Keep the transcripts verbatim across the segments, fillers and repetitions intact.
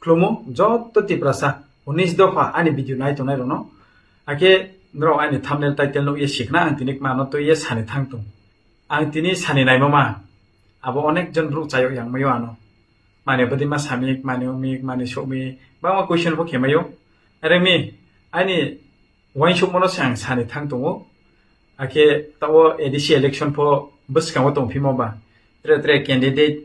Khulumo joto Tiprasa unis dopha ani video nai tongnai rokno. Hakhe norok ani thumbnail title nukye sikna ang tini mano twiye sani thang tong. Ang tini sani naima ma abo onek jon borok chayok yang mayo ano. Mane bwdima samik, mane umik, mane sokmi, bangma question bo khemayo. Aremi ani uansukmano se ang sani thang tongo. Hakhe tao A D C election pho bwskango tongphimo ba. Tre tre candidate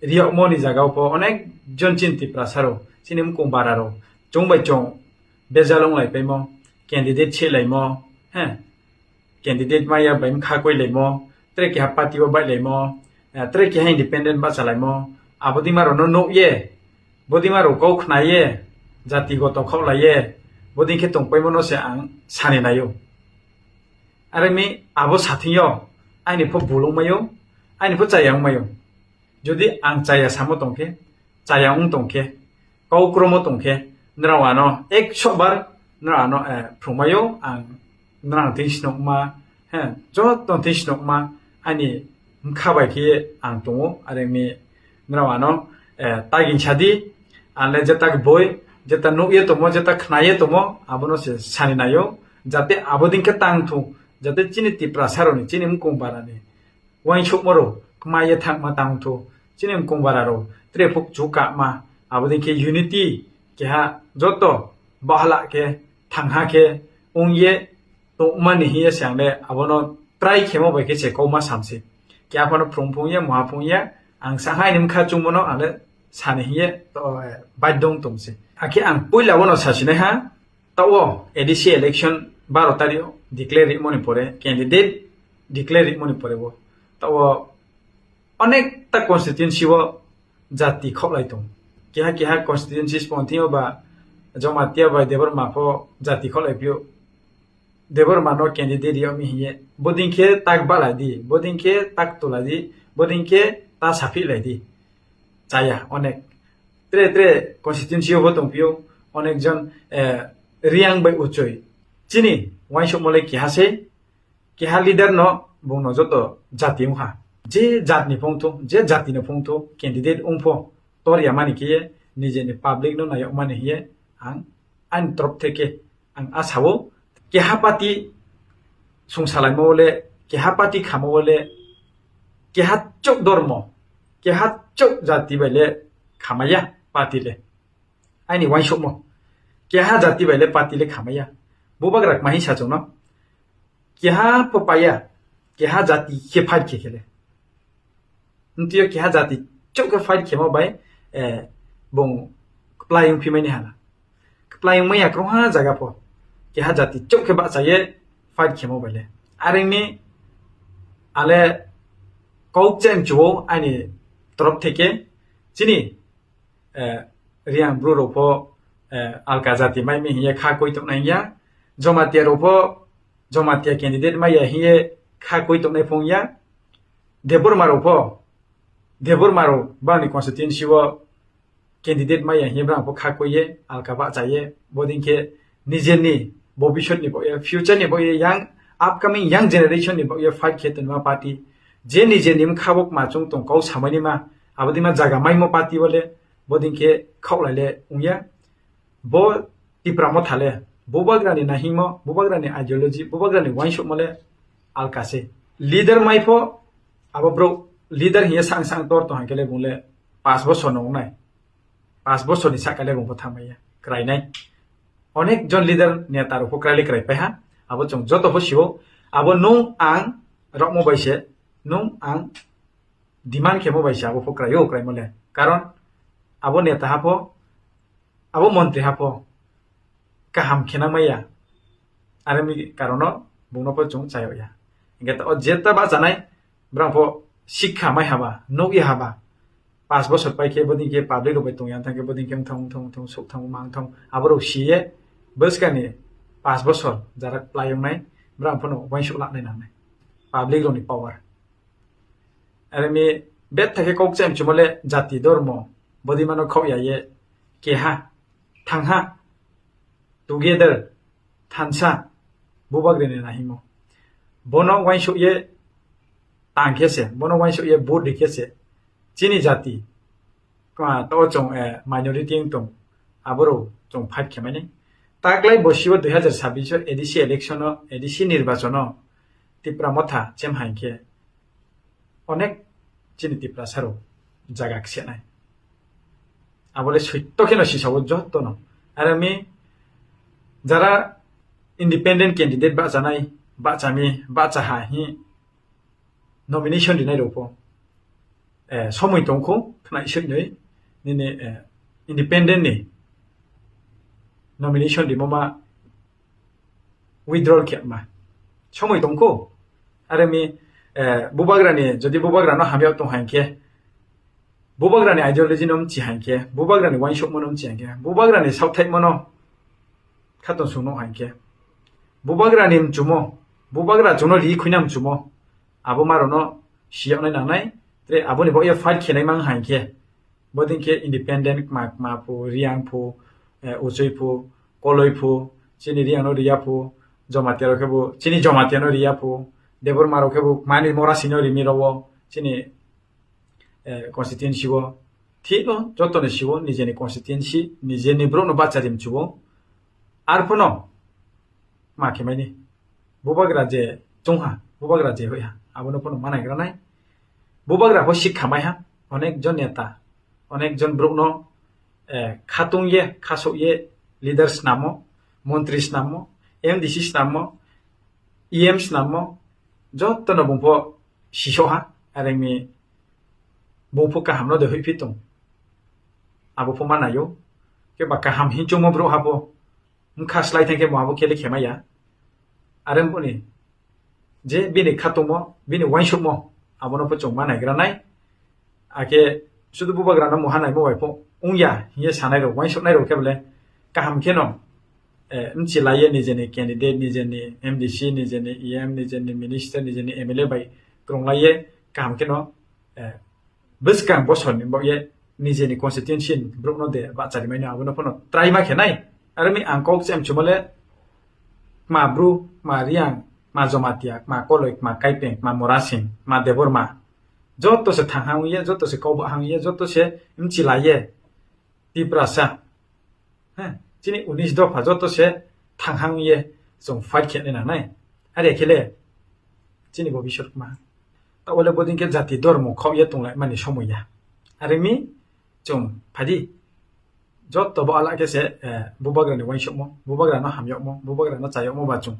riyokmoni jagao pho onek jon chini Tiprasa rok, chini mukung bara rok, chwng bai chwng bejal wng lai paimo, candidate se laimo, he, candidate maya bai wngkha koi laimo, tre keha party o bai laimo, eh, tre keha independent bacha laimo, abo dima rokno nuk ye, bo dima rok kok khna ye, jati goto khok lai ye, bo ding khe tong paimo no se ang sani naio. Are mi abo sathing yo, aini pho bulung mayo, aini pho chaya wng mayo. Jodi ang chaya samo tongkhe, chaya wng tongkhe, kau kromo tongkhe, nrao ano ekso bar nrao ano, eh, phrwngmaio ang nrao twi sinokma, he, joto twi sinokma ani mkha bai khe ang tongo, are mi nrao ano, eh, tagin sadi, anle jeta boi, jeta nukye tomo, jeta khnaye tomo, abono se sani naio, jate abo ding khe tang thu, jate chini Tiprasa rokni, chini mkung barani, uansukma rok kma ye thangma tang thu, chini mkung bara rok tre phuk chu kama, abo ding khe unity keha joto bahala khe thangha khe wng ye tongmani hiye se ang le abono try khemo bai khe se kau ma samse. Keha phano phrwng phung ya, moha phung ya, ang sa hai ni mkha chungmano ang le sani hiye to, eh, baidong tongse. Akhe ang puila bono sasinai ha, Tao A D C election baro tarikh declare rimoni pore, candidate declare rimoni pore bo tao onek ta constituency o jati khoklai tong. Keha keha constituency sponthio ba Jamatia bai Debbarma pho jati khoklai pio. Debbarma no candidate riyo mi hiye. Boding khe tak balai di, boding khe tak tulai di, boding khe ta saphi lai di. Chaya onek. Tre tre constituency o bo tongpio, onek jon, eh, Riang bai Uchoi. Chini uansukma le keha se, keha leader no bung no joto jati wngkha. Je jat ni phung thu, je jati ni phung thu, candidate wng pho, tor ya mani khe ye, nije ni public no nayok mani hiye, ang ani torop theke ang asao keha party sungsalaima le, keha party khama le, keha chok dormo, keha chok jati bai le khamaya party le. Aini uansukmo. Keha jati bai le party le khamaya. Bubagra kma hinsa chwngno. Keha pho paya, keha jati khe fight khe khe le. Ntio keha jati chok khe fight khemo bai, eh, bung kplai wng phimani hala. Kplai wng maya krongha jaga pho. Keha jati chok khe bachaye fight khemo bai le. Arengni ale kok chen chuo ani torop theke chini, eh, Riang bru rok pho, eh, alka jati mai mi hiye kha koi tok nai ya. Jomatia rok pho Jomatia candidate maya hiye kha koi tongnai phung ya. Debbarma rok pho, Debbarma rok bangni constituency o candidate maya hiye brang pho kha koi ye, alka ba cha ye, boding khe nijeni bobisot ni bo ye, future ni bo ye, young, upcoming young generation ni bo ye fight khe tonma party. Je nijeni mkha bo kma chung tong kau samani ma, abodi ma jaga maimo party bole, boding khe khaulai le ungya. Bo Tipra Motha le, bubagrani nahingmo, bubagrani ideology, bubagrani uansukmo le alka se. Leader mai pho, abo bro leader hiye sang sang tor tong hangkhe le bung le pas bosor no wngnai. Pas bosor ni saka le bung pho thangmaiya, krainai. Onek jon leader neta rok pho kraile krai pai ha, abo chung joto pho sio, abo nung ang rokmo bai se, nung ang demand khemo bai se abo pho kraio kraimo le. Karon abo neta ha pho, abo montri ha pho kaham khena maya. Aremi karono bungno pho chung chayo ya. Hingke o jeta bachanai, brang pho sikha mai haba, nuk ya haba. Pas bosor pai khe boding khe public rok bai tong yang thang khe boding khe wngthang, wngthang, wngthang, sok thang, mang thang. Aborok siye bwskani pas bosor jarak playongnai, brang phono uaingsuk laknai nangnai. Public rokni power. Aremi betha khe kok chemchimo le jati dormo, bodimano khok ya ye, keha, thangha, together, thansa, bubagrini nahimo. Bono uaingsuk ye tang khe se, bono uaingsuk ye vote ri khe se, chini jati, ah, to chong, eh, minority wng tong, Aborok chwng fight khe mani. Taklai bosio dui hazar sabbish o A D C election o, A D C nirbachon o Tipra Motha chem hai khe onek chini Tiprasa rok jaga ksenai. Abole soitto kheno sisao jottono. Arami jara independent candidate bachanai, bachami, bachaha hi nomination rinai rokbo, eh, somoi tongkho, khna isoi noi, nini, eh, independent ni nomination rimo ma withdrawal khe ma. Somoi tongkho. Arami, eh, bubagrani, jodi bubagrano hamya tong hai khe, bubagrani ideology no mchi hai khe, bubagrani wansukmo no mchi hai khe, bubagrani sauthaimo no khatong sung no hai khe, bubagrani mchumo, bubagra chwngno ri khuina mchumo, abo marono siyaknai nangnai, tre aboni bo ye fight khenai mang hai khe, bodin khe independent kma, kma phu, Riang phu, eh, Uchui phu, Koloi phu, chini Riang no riya phu, Jamatia rok khe bo, chini Jamatia no riya phu, Debbarma rok khe bo mani Morasing no rimi rowo, chini, eh, constituency o, thik no, joto ni siwo, nijeni constituency, nijeni borok no bacha rim chubo, arphuno, ma khe mani, bubagra je chungha, bubagra je hoiha, abono phano manai granai. Bubagra pho sikha maiha, onek jon neta, onek jon borokno, eh, khatung ye, khasok ye, leader snamo, montri snamo, M D C snamo, E M snamo, jotono bung pho sisoha, aremi bung pho kaham no de hoiphi tong. Abo pho manayo, ke ba kaham hinchungmo borok habo, wngkha slai thangkhe bo abo kele khemaya. Are boni je bini khatungmo, bini wansukmo, abono pho chwng ma naigranai. Akhe sudu bubagrano moha naimo bai pho wngya hiye sanai rok, wansuknai rok khe bole kaham kheno, eh, mchilaiye nijeni candidate, nijeni M D C, nijeni E M, nijeni minister, nijeni M L A bai kwrwnglaiye kaham kheno, eh, bwskang bosorni bo ye nijeni constituency ni borokno de bachari maino abono phano try ma khe nai. Aroni ang kok chem chumale kma bru, kma Riang, kma Jomatia, kma Koloi, kma Kaipeng, kma Morasing, kma Debbarma. Joto se thang hang ye, joto se kok hang ye, joto se mchilaiye Tiprasa. He, chini unis dopha joto se thang hang ye chwng fight khe nai nangnai. Are khe le chini bo bisor kma. Ta ole bodin khe jati dormo khok ye tonglai mani somoy ya. Are mi chwng phadi joto bo ala khe se, eh, bubagra ni wansukmo, bubagra no hamyokmo, bubagra no chayokmo ba chwng.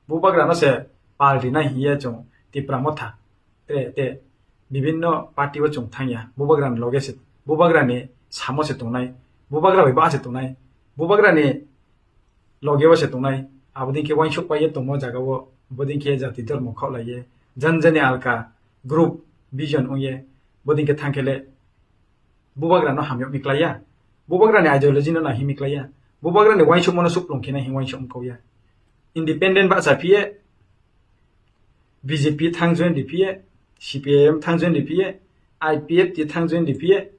Bubagra no se pal rinai hiye chwng Tipra Motha. Te, te, bibinno party o chwng thangya. Bubagrani loge se, bubagrani samo se tongnai. Bubagra bai ba se tongnai. Bubagrani loge o se tongnai. Abodin khe wansuk pai ye tongmo jaga o. Bodin khe jati dormo khok lai ye. Jan jani alka group vision ong ye. Bodin khe thang khe le bubagra no hamyok mi klai ya. Bubagrani ideology no nai himi klai ya. Bubagrani wansukmo no suklung khe nai him wansuk kau ya. Independent ba sa phiye B J P thang join di phiye, C P I M thang join di phiye, I P F T thang join di phiye,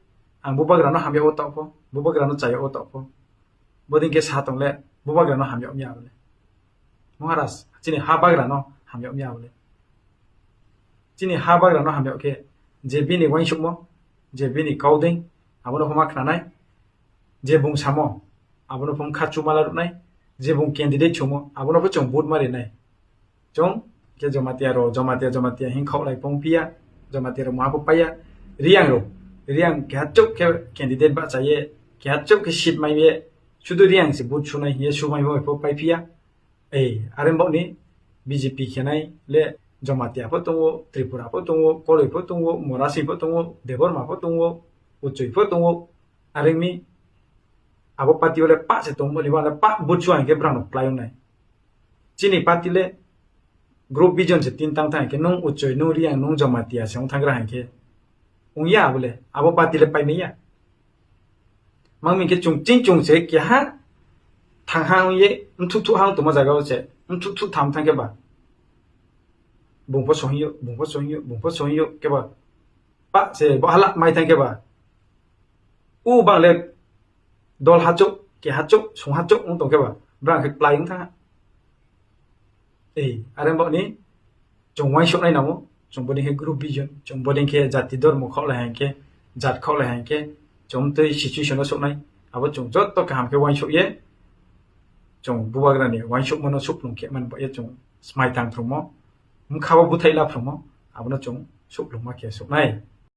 ang bubagrano hamya o tokpho, bubagrano chaya o tokpho. Bodin khe sa tongle, bubagrano hamya omya abole. Maharaj, chini ha bagrano hamya omya abole. Chini ha bagrano hamya khe, je bini wansukmo, je bini kaudeng, abono homa khnanai, je bung samo, abono phung kha chumala rwnai, je bung candidate chumo, abono pho chwng vote ma rinai. Chwng khe Jamatia ro, Jamatia, Jamatia hin khok lai pong phiya, Jamatia ro maha pho paiya, Riang ro, Riang keha chok khe candidate ba chaye, keha chok khe seat mai ye, sudu Riang se vote sunai hiye sumai bo pho pai phiya. Ei, are bokni B J P khenai le Jamatia pho tongo, Tripura pho tongo, Koloi pho tongo, Morasing pho tongo, Debbarma pho tongo, Uchui pho tongo, arengmi abo party o le pa se tongmani, bo le pa butsu ang khe brang no klai wngnai. Chini party le group vision se tin tang thang khe, nung Uchui, nung Riang, nung Jamatia se wng thang gra hai khe. Wng ya abo le, abo party le pai manya. Mang mi khe chung ching chung se keha thang ha wng ye, mthuk thuk ha wng tongma jaga o se, mthuk thuk tham thang khe ba. Bung pho sohing yo, bung pho sohing yo, bung pho sohing yo, khe ba. Pa se bo hala mai thang khe ba. U bang le dol hachuk, ke hachuk, sung hachuk wng tong khe ba, brang khe klai wng thang ha. Ei, are bokni chwng wansuk nai nango, chwng bodin khe group vision, chwng bodin khe jati dormo khok lai hai khe, jat khok lai hai khe, chwng tei situation o soknai. Abo chwng joto kaham khe uansuk ye, chwng bubagrani uansukmano suplung khe man ba ye chwng smai tang phrwngmo, bwkha bo bwthai la phrwngmo, abono chwng suplungma khe suknai.